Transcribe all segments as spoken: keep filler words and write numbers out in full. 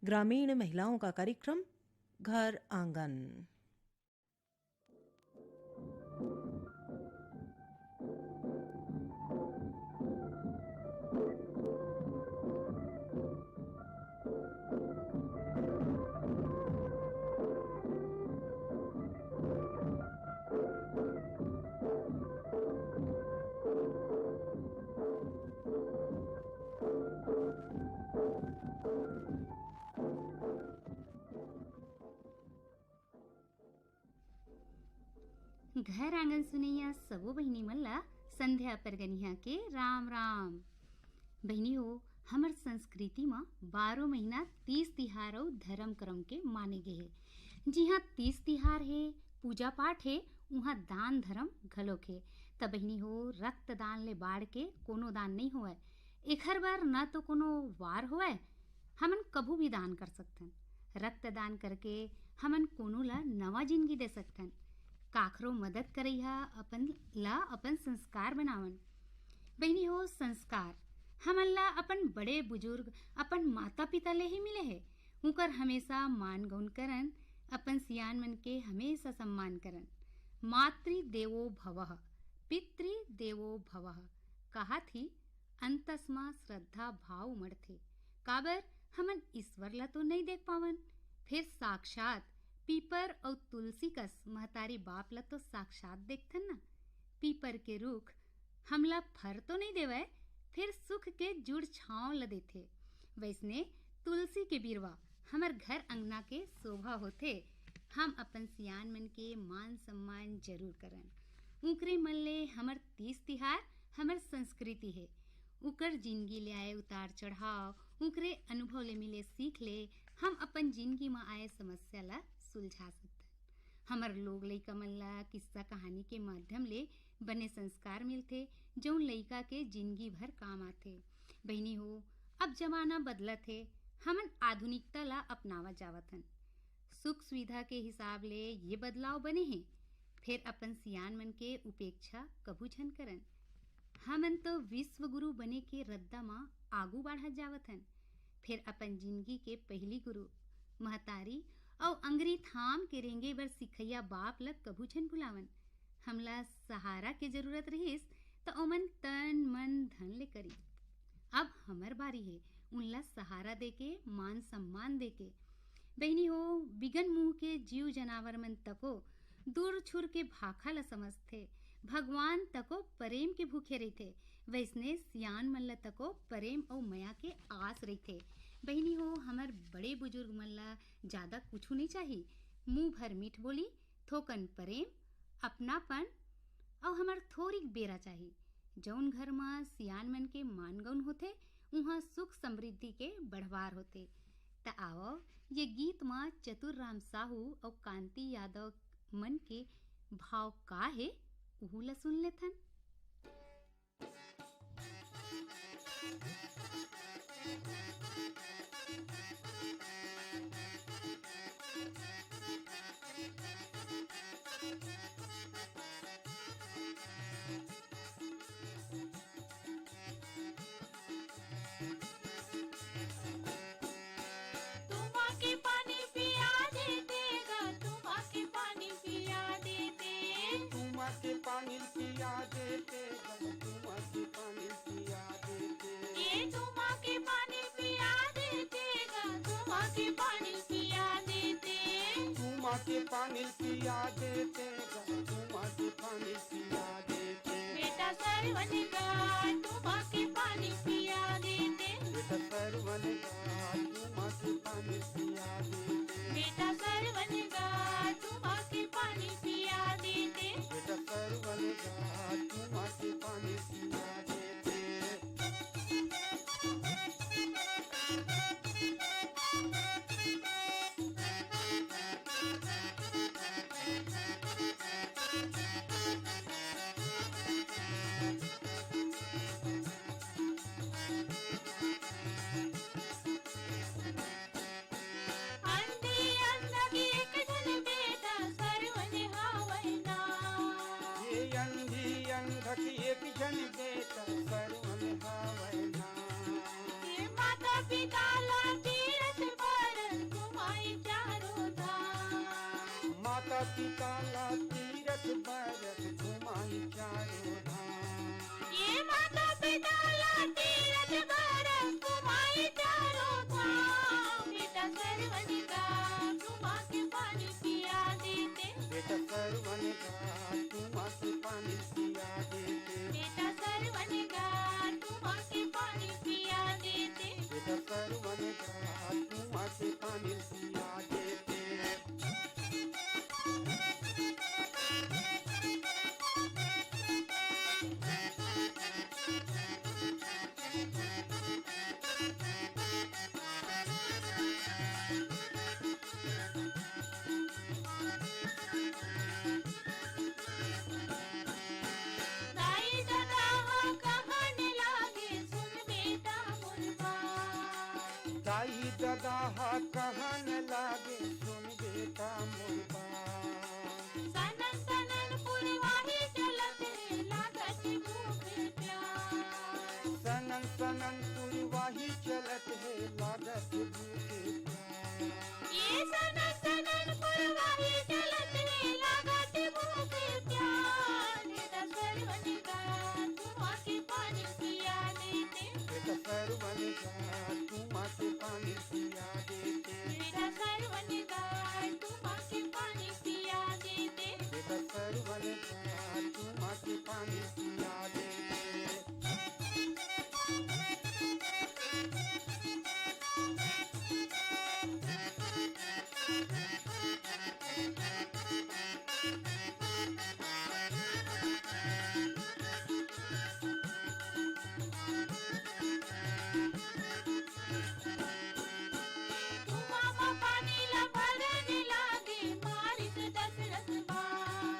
ग्रामीण महिलाओं का कार्यक्रम घर आंगन। घर आंगन सुनैया सबो बहिनी मन ला संध्या परगनिया के राम राम। बहिनी हो, हमर संस्कृति म बारो महीना तीज तिहार अउ धर्म करम के माने गे हे। जिहाँ तीज तिहार हे, पूजा पाठ हे, उहाँ दान धर्म घलोक हे। त बहिनी हो, रक्तदान ले बाढ़ के कोनो दान नइ होवय। एखर बर न तो कोनो वार होवय, हमन कभू भी दान कर सकथन। रक्तदान करके हमन कोनो ला नवा जिनगी दे सकथन। काखरो मदद करई ह अपन ला अपन संस्कार बनावन। बहिनी हो, संस्कार हमन ला अपन बड़े बुजुर्ग, अपन माता पिता ले ही मिले हे। उंकर हमेशा मान गौन करन, अपन सियान मन के हमेशा सम्मान करन। मातृ देवो भवः, पितृ देवो भवः, कहात ही अंतस म श्रद्धा भाव उमड़थे। काबर, हमन ईश्वर ला तो नइ देख पावन, फेर साक्षात पीपर अउ तुलसी कस महतारी बाप ला तो साक्षात देखथन ना। पीपर के रुख हमला फर तो नइ देवय, फेर सुख के जुड़ छांव ल देथे। वैसने तुलसी के बिरवा हमर घर अंगना के शोभा होथे। हम अपन सियान मन के मान सम्मान जरूर करन। उंकरे मन ले हमर तीज तिहार हमर संस्कृति हे। उंकर जिनगी ले आए उतार चढ़ाव, उंकरे अनुभव ले मिले सीख ले हम अपन जिनगी म आए समस्या ला सुलझा सकथन। हमर लोग लइका मन ला किस्सा कहानी के माध्यम ले बने संस्कार मिलथे, जउन लइका के जिनगी भर काम आथे। बहिनी हो, अब जमाना बदलत हे, हमन आधुनिकता ला अपनावत जावत हन। सुख सुविधा के हिसाब ले ये बदलाव बने हे, फेर अपन सियान मन के उपेक्षा कभू झन करन। हमन तो विश्व गुरु बने के रद्दा म आगू बाढ़त जावत हन, फेर अपन जिनगी के पहिली गुरु महतारी अउ अंगरी थाम के रेंगे बर सिखइया बाप ल कभू झन भुलावन। हमला सहारा के जरूरत रहिस, त ओमन तन मन धन ले करी। अब हमर बारी हे उनला सहारा देके, मान सम्मान देके। बहिनी हो, बिगन मुंह के जीव जनावर मन तको दूर छुर के भाखा ल समझथे। भगवान तको प्रेम के भूखे रहिथे, वैसने सियान मन ल तको प्रेम अउ मया के आस रहिथे। बहिनी हो, हमर बड़े बुजुर्ग मन ल जादा कुछु नइ चाही, मुंह भर मीठ बोली, थोकन प्रेम, अपनापन अउ हमर थोरिक बेरा चाही। जउन घर म सियान मन के मानगौन होथे, उहाँ सुख समृद्धि के बढ़वार होथे। त आवव, ये गीत म चतुर राम साहू अउ कांति यादव मन के भाव का हे, उहू ल सुन लेथन। तुमा के पानी पिया देते गा, तुमा के पानी पिया देते। तुमा के पानी पिया देते गा, तुमा के पानी पिया देते। ये तुमा के पानी पिया देते गा, तुमा के पानी पिया देते। तुमा के पानी पिया देते गा, तुमा के पानी पिया देते। बेटा सरवन गा, तुमा के पानी पिया देते। बेटा सरवन गा, तुमा के पानी पिया देते। बेटा सरवन गा, तुमा के पानी पिया देते। बेटा सरवन गा, तुमा के पानी पिया देते। पिता ला तीरथ बरत घुमाई चारों धाम। ये माता पिता ला तीरथ बरत घुमाई चारों धाम। बेटा सरवन का घुमा के पानी पिया देते। बेटा सरवन का घुमा के पानी पिया देते। बेटा सरवन का घुमा के पानी पिया देते। बेटा सरवन का घुमा के पानी पिया देते। दाई ददा हा कहन लागे सुन बेटा मोर बात। दाई ददा हा कहन लागे सुन बेटा मोर बात। सनन सनन पुरवाही चलत हे लागत भूख प्यास। सनन सनन पुरवाही चलत हे लागत भूख प्यास। ये सनन सनन पुरवाही चलत हे लागत भूख प्यास। बेटा सरवन का घुमा के पानी पिया देते। बेटा सरवन का घुमा के पानी पिया देते। बेटा सरवन का घुमा के पानी पिया देते। बेटा सरवन का घुमा के पानी पिया देते। कुआं म पानी ला भरन लागे मारिस दशरथ बाण।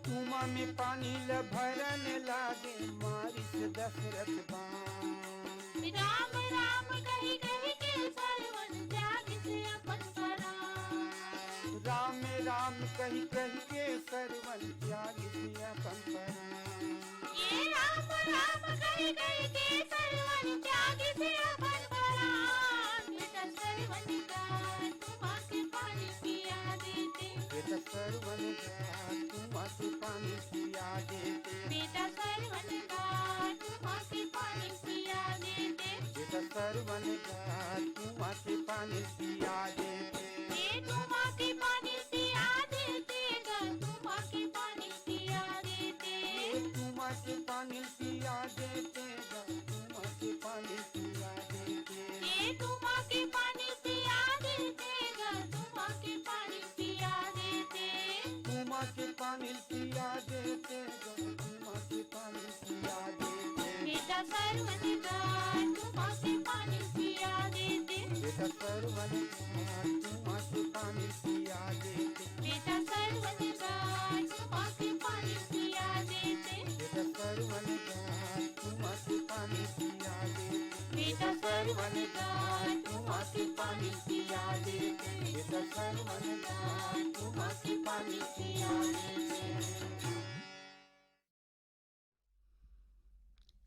कुआं में पानी ला भरन लागे मारिस दशरथ बाण। राम राम कहि कहि के सरवन त्यागिस अपन परान। राम राम कहि कहि के सरवन त्यागिस अपन परान। ये राम राम कहि कहि के सरवन त्यागिस अपन परान। बेटा सरवन का घुमा के पानी पिया देते। बेटा सरवन का घुमा के पानी पिया देते। बेटा सरवन का घुमा के पानी पिया देते। बेटा सरवन का घुमा के पानी पिया देते। ये घुमा के पानी पिया देते गा, घुमा के पानी पिया देते। ये घुमा के पानी पिया देते गा, घुमा के पानी पिया देते। ये घुमा के पानी पिया देते गा, घुमा के पानी पिया देते। घुमा के पानी पिया देते गा, घुमा के पानी पिया देते। बेटा सरवन का घुमा के पानी पिया देते। बेटा सरवन का घुमा के पानी पिया देते। बेटा सरवन का घुमा के पानी पिया देते। बेटा सरवन का घुमा के पानी पिया देते। बेटा सरवन का घुमा के पानी पिया देते। बेटा सरवन का घुमा के पानी पिया देते।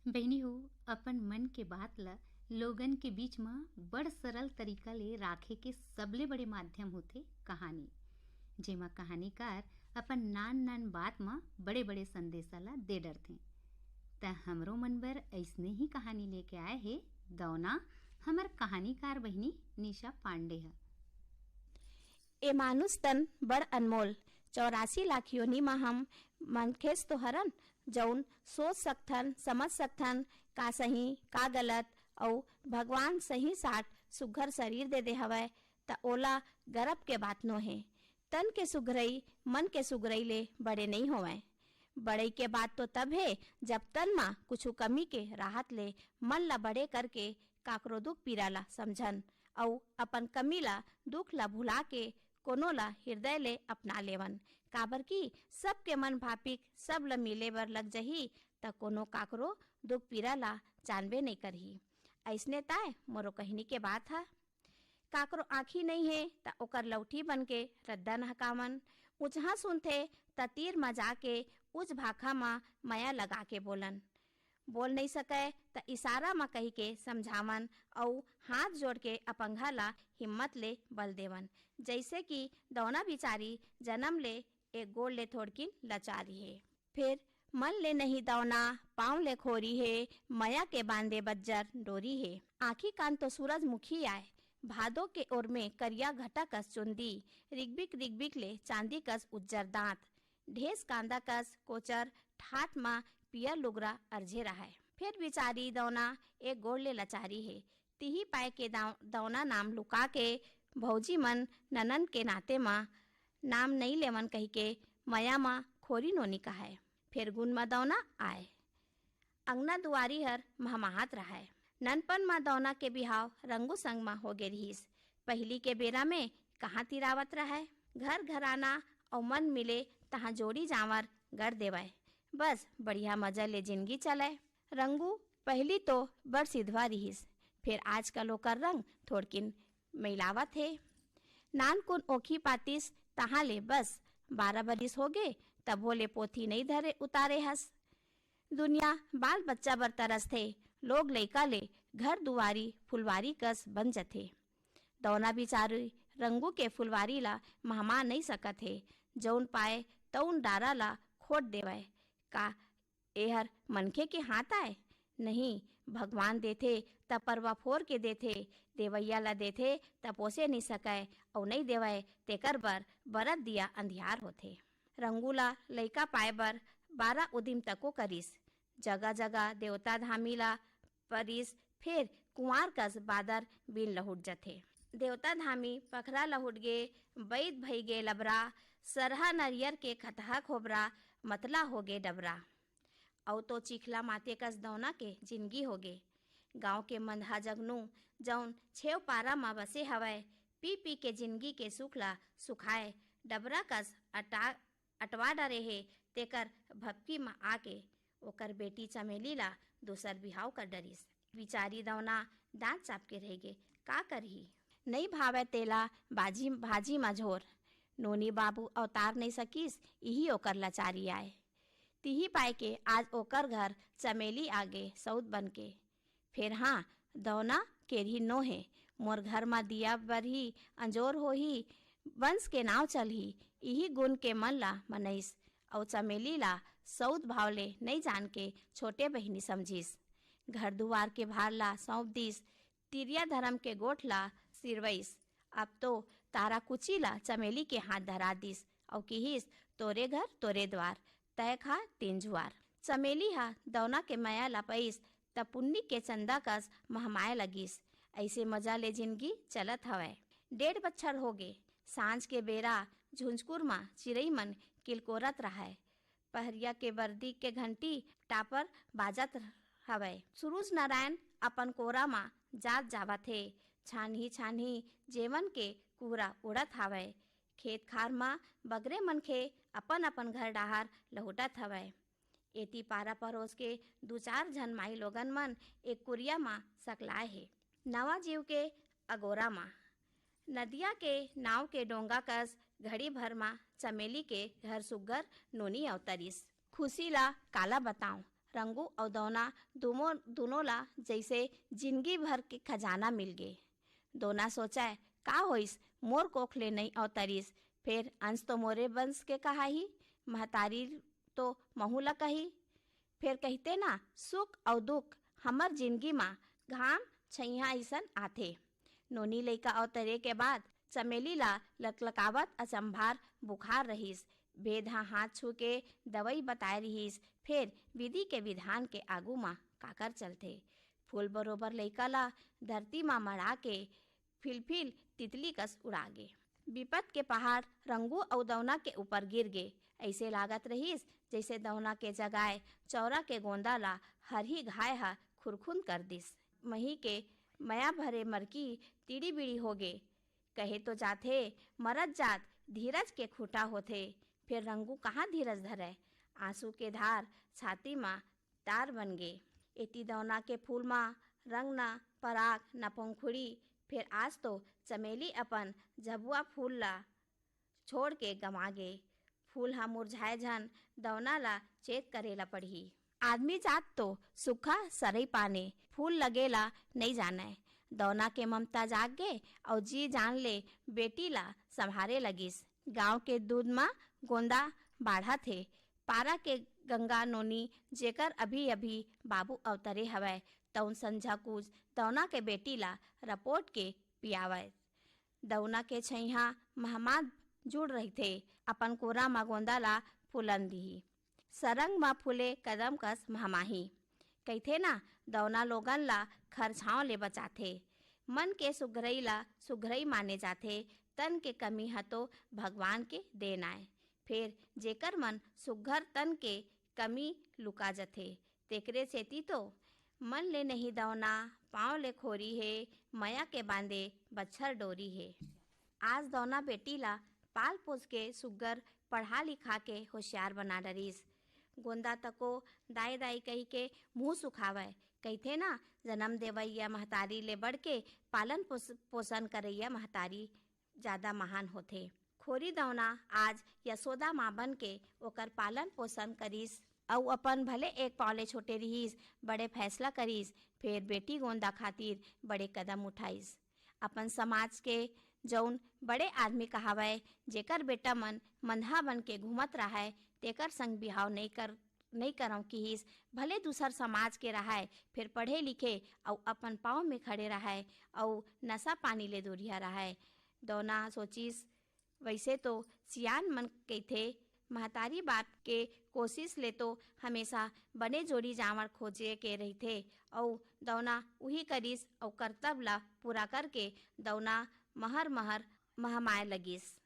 बहिनी हो, अपन मन के बात ल लोगन के बीच म बड़ सरल तरीका ले राखे के सबले बड़े माध्यम होथे कहानी, जेमा कहानीकार अपन नान-नान बात म बड़े-बड़े संदेशा ल दे डरथे। त हमरो मन बर अइसने ही कहानी लेके आए हे दौना हमर कहानीकार बहिनी निशा पांडे ह। ए मानुष तन बड़ अनमोल, चौरासी लाख योनि म हम मनखेस तो हरन, जउन सोच सकथन, समझ सकथन, का सही, का गलत, अउ भगवान सही साठ सुघर शरीर दे दे हवय, त ओला गरब के बात नोहे। तन के सुघरई मन के सुघरई ले बड़े नइ होवय। बड़ई के बात तो तब हे, जब तन म कुछु कमी के राहत ले मन ल बड़े करके काकरो दुख पीरा ल समझन अउ अपन कमी ल, दुख ल भुला के कोनो ल हिरदय ले अपना लेवन। काबर कि सबके मन भापिक सब ल मिले बर लग जही, त कोनो काकरो दुख पीरा ल जानबे नइ करही। अइसने ताय मोरो कहिनी के बात ह। काकरो आँखी नइ हे, त ओकर लौठी बन के रद्दा नहकावन। उचहाँ सुनथे, त तीर म जाके उच भाखा म मया लगा के बोलन। बोल नइ सकय, त इशारा म कहिके समझावन अउ हाथ जोड़ के अपंगहा ला हिम्मत ले बल देवन। जइसे कि दौना बिचारी जनम ले एक गोड़ ले थोड़किन लचारी हे। फेर मन ले नहीं दौना, पाँव ले खोरी हे, मया के बांधे बज्जर डोरी हे। आँखी कान तो सूरजमुखी आय, भादो के ओर में करिया घटा कस चुंदी, रिगबिक रिगबिक ले चांदी कस उज्जर दांत, ढेस कांदा कस कोचर ठाठ म पियर लुगरा अरझे रहय। फेर बिचारी दौना एक गोड़ ले लचारी हे। तिही पाय के दौ-, दौना नाम लुका के भौजी मन ननन के नाते म नाम नइ लेवन कहिके मया म खोरी नोनी कहय। फेर गुन म दौना आय। अंगना दुआरी हर महमाहत रहय। ननपन म दौना के बिहाव रंगू संग म होगे रिहिस। पहिली के बेरा में कहाँ तिरावत रहय। घर घराना अउ मन मिले तहाँ जोड़ी जांवर गढ़ देवय। बस बढ़िया मजा ले जिनगी चलय। रंगू पहिली तो बड़ सिधवा रिहिस, फेर आजकल ओकर रंग थोड़किन मइलावत हे। नानकुन ओखी पातिस तहाँ ले बस बारह बरिस होगे, तभो ले पोथी नइ धरे उतारे हस। दुनिया बाल बच्चा बर तरसथे, लोग लइका ले घर दुआरी फुलवारी कस बन जथे। दौना बिचारी रंगू के फुलवारी ला महमा नइ सकत हे, जउन पाए तउन डारा ला खोट देवय। का एहर मनखे के हाथ आय? नहीं, भगवान देथे त परवा फोर के देथे, देवइया ला देथे त पोसे नइ सकय, अउ नइ देवय तेकर बर बरत दिया अंधियार होथे। रंगू ला लइका पाए बर बारह उदिम तको करिस, जगह जगह देवता धामी ला परिस, फेर कुंवार कस बादर बिन लहुट जथे। देवता धामी पखरा लहुट गे, बैद भई गे लबरा, सरहा नरियर के खतहा खोबरा, मतला होगे डबरा। अउ तो चिखला माते कस दौना के जिनगी होगे। गांव के मंदहा जगनू, जउन छेव पारा म बसे हवय, पी पी के जिनगी के सुख ला सुखाए, डबरा कस अटा-, अटवा डरे हे, तेकर भपकी म आके ओकर बेटी चमेली ला दूसर बिहाव कर डरिस। बिचारी दौना दांत चाप के रह गे, का करही? नइ भावय तेला बाजी, भाजी म झोर। नोनी बाबू अवतार नइ सकिस, इही ओकर लाचारी आय। तिही पाय के आज ओकर घर चमेली आगे सउत बन के। फेर हाँ, दौना केरही नोहे, मोर घर म दिया बरही, अंजोर होही, वंश के नाव चलही, इही गुन के मन ला मनइस, अउ चमेली ला सउत भाव ले नइ जान के छोटे बहिनी समझिस। घर दुआर के भार ला सौंप दिस, तिरिया धरम के गोठ ला सिरवइस। अब तो तारा कुची ला चमेली के हाथ धरा दिस, अउ किहिस, "तोरे घर, तोरे द्वार, तय खा तीन जुआर।" चमेली हा दौना के मया ला पइस, त पुन्नी के चंदा कस महमाए लगिस। अइसे मजा ले जिनगी चलत हवय। डेढ़ बच्छर होगे। सांझ के बेरा झुंझकुर म चिरई मन किलकोरत रहय। पहरिया के बरदी के घंटी टापर बाजत हवय। सुरुज नारायण अपन कोरा म जात जावत हे। छानही छानही जेवन के कुहरा उड़त हवय। खेत खार म बगरे मनखे अपन अपन घर डाहर लहुटत हवय। एती पारा परोस के दू चार झन माई लोगन मन एक कुरिया म सकलाए हे। नवा जीव के अगोरा म नदिया के नाव के डोंगा कस घड़ी भर म चमेली के घर सुग्घर नोनी अवतरिस। खुशी ला काला बतांव, रंगू अउ दौना दुमो-, दुनों ला जइसे जिनगी भर के खजाना मिल गे। दौना सोचय, "का होइस, मोर कोख ले नइ अवतरिस, फेर अंश तो मोरे बंस के कहाही, महतारी तो महू ला कही।" फेर कहिथे ना, "सुख अउ दुख हमर जिनगी म घाम छइहां अइसन आथे।" नोनी लइका अवतरे के बाद चमेली ला लकलकावत अचंभार बुखार रहिस। बेद ह हाथ छू के दवई बताए रिहिस, फेर विधि के विधान के आगू म काकर चलथे। फूल बरोबर लइका ला धरती म मड़ा के फिलफिल तितली कस उड़ा गे। बिपत के पहाड़ रंगू अउ दौना के ऊपर गिर गे। अइसे लागत रहिस, जइसे दौना के जगाए चौरा के गोंदा ला हरही घाय ह खुरखुन कर दिस। मही के मया भरे मरकी तिड़ी-बिड़ी होगे। कहे तो जाथे, मरत जात धीरज के खूंटा होथे, फेर रंगू कहाँ धीरज धरय? आंसू के धार छाती म तार बन गे। एती दौना के फूल म रंग न पराग न पंखुड़ी, फेर आज तो चमेली अपन झबुआ फूल ला छोड़ के गंवा गे। फूल ह मुरझाए झन दौना ला चेत करे ला पड़ही। आदमी जात तो सुखा सरई पाने, फूल लगे ला नइ जानय। दौना के ममता जाग गे अउ जी जान ले बेटी ला संभारे लगिस। गांव के दूध म गोंदा बाढ़त हे। पारा के गंगा नोनी जेकर अभी-अभी बाबू अवतरे हवय, तउन संझा कूच दौना के बेटी ला रपोट के पियावय। दौना के छइहां महमात जुड़ रहिथे, अपन कोरा म गोंदा ला फूलन दिही। सरंग म फूले कदम कस महमाही। कहिथे ना, दौना लोगन ला खर छांव ले बचाथे। मन के सुघरई ला सुघरई माने जाथे, तन के कमी ह तो भगवान के देन आय। फेर जेकर मन सुघर तन के कमी लुका जथे, तेकरे सेती तो मन ले नहीं दौना, पांव ले खोरी हे, मया के बांधे बछर डोरी हे। आज दौना बेटी ला पाल पोस के सुग्घर पढ़ा लिखा के होशियार बना डरिस। गोंदा तको दाई दाई कहि के मुंह सुखावय। कहिथे ना, जन्म देवइया महतारी ले बढ़ के पालन पोस-, पोषण करइया महतारी जादा महान होथे। खोरी दौना आज यशोदा माँ बन के ओकर पालन पोषण करिस, अउ अपन भले एक पाँव ले छोटे रिहिस, बड़े फैसला करिस, फेर बेटी गोंदा खातिर बड़े कदम उठाइस। अपन समाज के जउन बड़े आदमी कहावय, जेकर बेटा मन मंदहा बन के घूमत राहय, तेकर संग बिहाव नइ कर, नइ करंव किहिस। भले दूसर समाज के राहय, फेर पढ़े लिखे अउ अपन पाँव में खड़े राहय अउ नशा पानी ले दूरिहा राहय। दौना सोचिस, वइसे तो सियान मन कहिथे, महतारी बाप के कोसिस ले तो हमेशा बने जोड़ी जांवर खोजे के रहिथे, अउ दौना उही करिस अउ करतब ला पूरा करके दौना महर महर महमाय लगिस।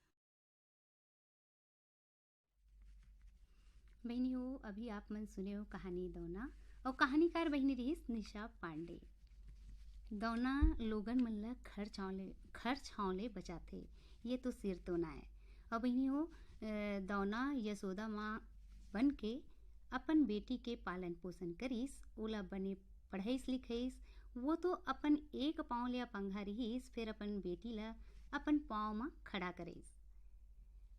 बहिनी हो, अभी आप मन सुने हो कहानी दौना, अउ कहानीकार बहिनी रहिस निशा पांडे। दौना लोगन मन ल खर छांव ले, खर छांव ले बचाथे, ये तो सिरतोन आय। अउ बहिनी हो, अ, दौना यशोदा माँ बन के अपन बेटी के पालन पोषण करिस, ओला बने पढ़ाईस लिखाईस, वो तो अपन एक पाँव ले अपंगा रिहिस, फेर अपन बेटी ला अपन पाँव म खड़ा करिस।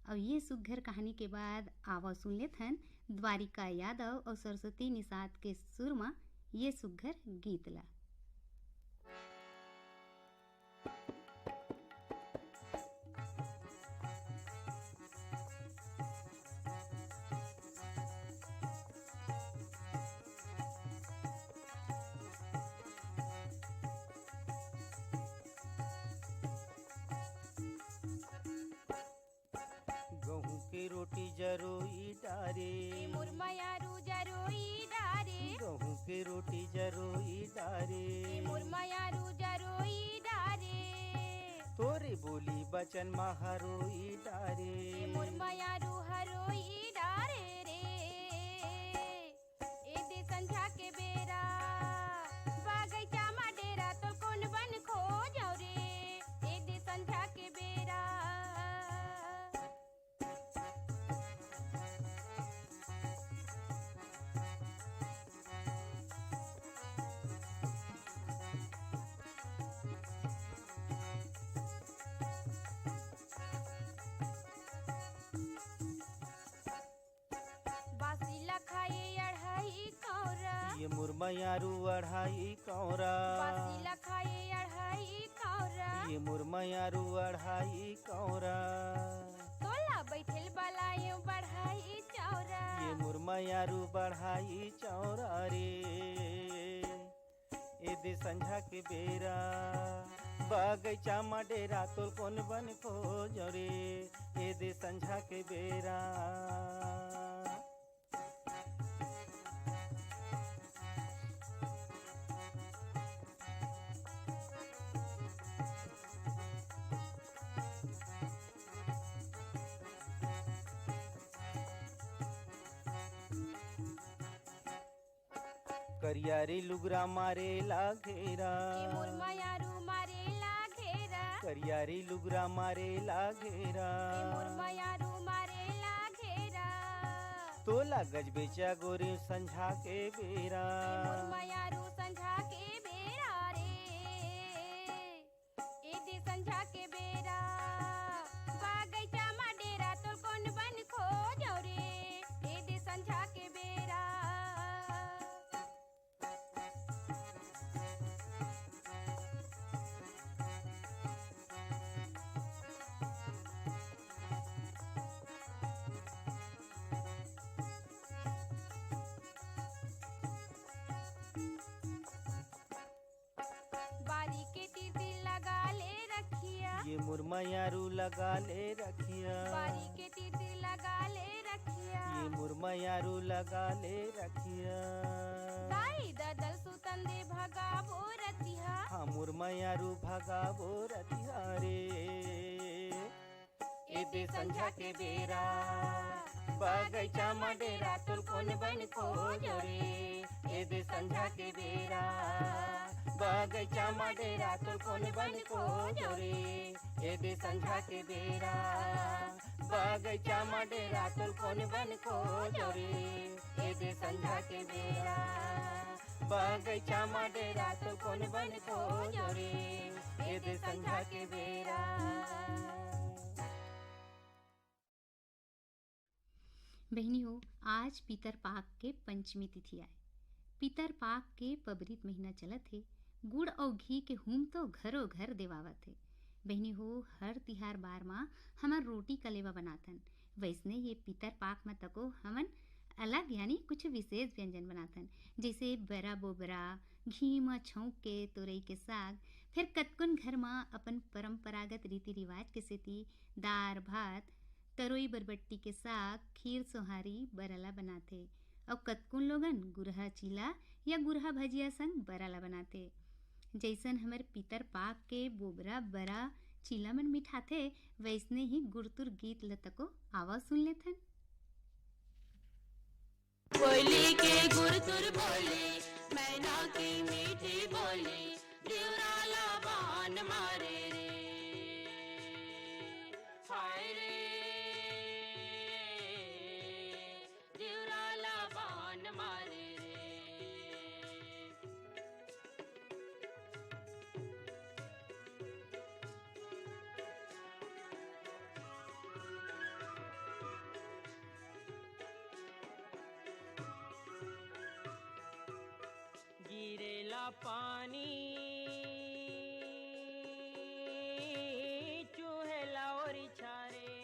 अउ ये सुग्घर कहानी के बाद आवा सुन लेथन द्वारिका यादव अउ सरस्वती निषाद के सुर म ये सुग्घर गीत ला। गहूं के रोटी जरोई डारे। ए मोर मयारू जरोई डारे। गहूं के रोटी जरोई डारे। ए मोर मयारू जरोई डारे। तोरे बोली बचन म हरोई डारे। ए मोर मयारू हरोई डारे रे। ए दे संझा के बेरा, बगैचा म डेरा, तोर कोन बन खोजव रे। ए दे संझा के बेरा। बासी ला खाए अढ़ाई कौरा। ये मोर मयारू अढ़ाई कौरा। बासी ला खाए अढ़ाई कौरा। ये मोर मयारू अढ़ाई कौरा। तोला बैठेल बलायो बढ़ाई चौरा। ये मोर मयारू बढ़ाई चौरा रे। ए दे संझा के बेरा, बगैचा म डेरा, तोल कोन बन खोजव रे। ए दे संझा के बेरा। करियारी लुगरा मारे ला घेरा। ए मोर मयारू मारे ला घेरा। करियारी लुगरा मारे ला घेरा। ए मोर मयारू मारे ला घेरा। तोला गजबेचा गोरी संझा के बेरा। ए मोर मयारू संझा के बेरा रे। ए दे संझा के बेरा, बगैचा म डेरा, तोर कोन बन खोजव रे। ए दे संझा के बेरा। मोर मयारू लगा ले रखिया। बारी के तीतिर लगा ले रखिया। ये मोर मयारू लगा ले रखिया। दाई ददल सुतन दे भगाबो रतिहा। हाँ, मोर मयारू भगाबो रतिहा रे। ए दे संझा के बेरा, बगैचा म डेरा तोर कोन बन को जोरे। ए दे संझा के बेरा, बगैचा म डेरा तोर कोन बन को जोरे। ए दे संझा के बेरा, बगैचा म डेरा तोर कोन बन को जोरे। ए दे संझा के बेरा, बगैचा म डेरा तोर कोन बन को जोरे। ए दे संझा के बेरा। बहिनी हो, आज पितर पाक के पंचमी तिथि आय। पितर पाक के पबरित महीना चलत हे। गुड़ अउ घी के हूम तो घरो घर देवावत हे। बहिनी हो, हर तिहार बार म हमन रोटी कलेवा बनाथन, वैसने ये पितर पाक म तको हमन अलग यानी कुछ विशेष व्यंजन बनाथन, जैसे बरा बोबरा, घी म छौंक के तोरई के साग। फिर कतकुन घर म अपन परंपरागत रीति रिवाज के सेती दार भात, तरोई बरबट्टी के साग, खीर सोहारी, बरा ला बनाथे। अउ कतकुन लोगन गुरहा चीला या गुरहा भजिया संग बरा ला बनाथे। जैसन हमर पितर पाक के बोबरा बरा चीला मन मिठाथे, वैसने ही गुरतुर गीत ल तको आवा सुन लेथन। कोयली के गुरतुर बोली, मैना की मीठी बोली, दिवरा ला बान मारे रे। हाय रे, दिवरा ला बान मारे रे। गिरेला पानी, चुहेला ओरिछा रे।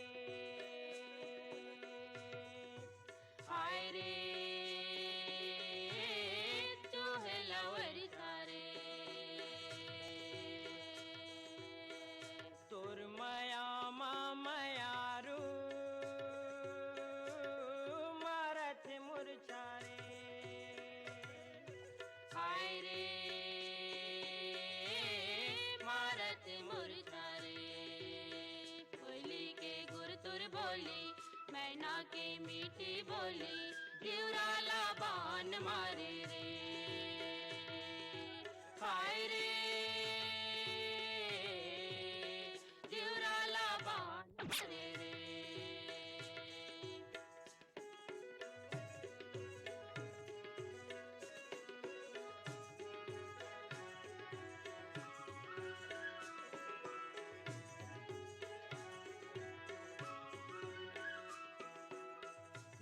हाय रे, चुहेला ओरिछा रे। तोर मया मा मयारू मारत मुरछा रे। हाय रे, मारत मुरछा रे। कोयली के गुरतुर बोली, मैना के मीठी बोली, दिवरा ला बान मारे रे। हाय रे, दिवरा ला बान मारे रे।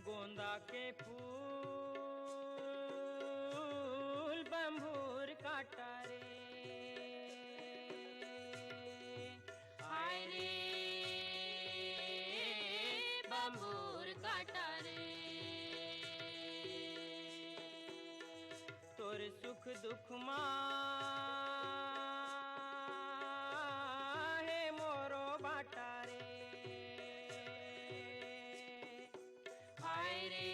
गोंदा के फूल बंभूर काटा रे। हाय रे, बंभूर काटा रे। तोर सुख दुख मा हे मोरो बाटा रे। हाय रे,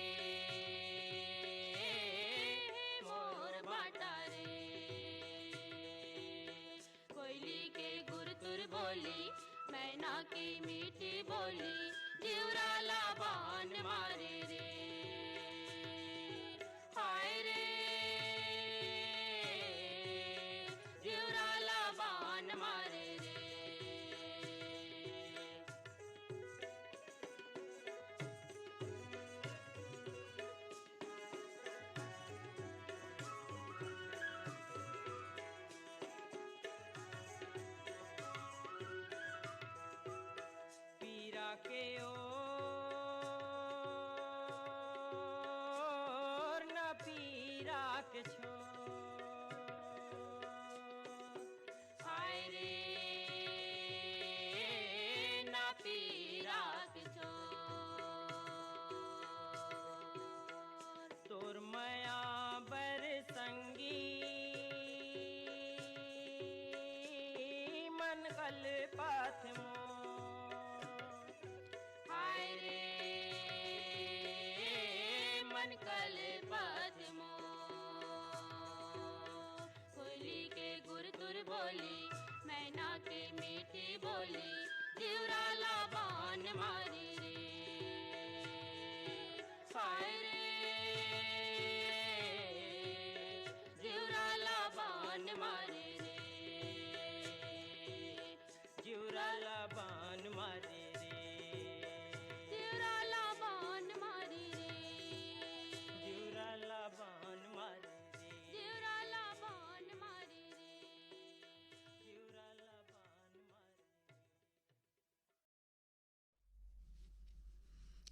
मोर बाटा रे। कोयली के गुरतुर बोली, मैना की मीठी बोली, दिवरा ला बान मारे रे। हाय रे, दिवरा ला बान मारे रे। पीरा के ओर न पीरा के छोर। हाय रे, ना पीरा के छोर। तोर मया बर संगी मन गल पाथ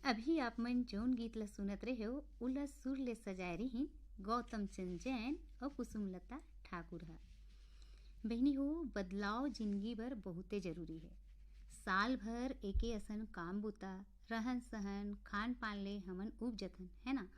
अभी आप मन जौन गीत ला सुनत रहे हो, उला सुर ले सजाए रहिन गौतम चंद जैन और कुसुमलता ठाकुर ह। बहिनी हो, बदलाव जिंदगी बर बहुते जरूरी है। साल भर एके असन काम बुता, रहन सहन, खान पान ले हमन उब जथन, है ना?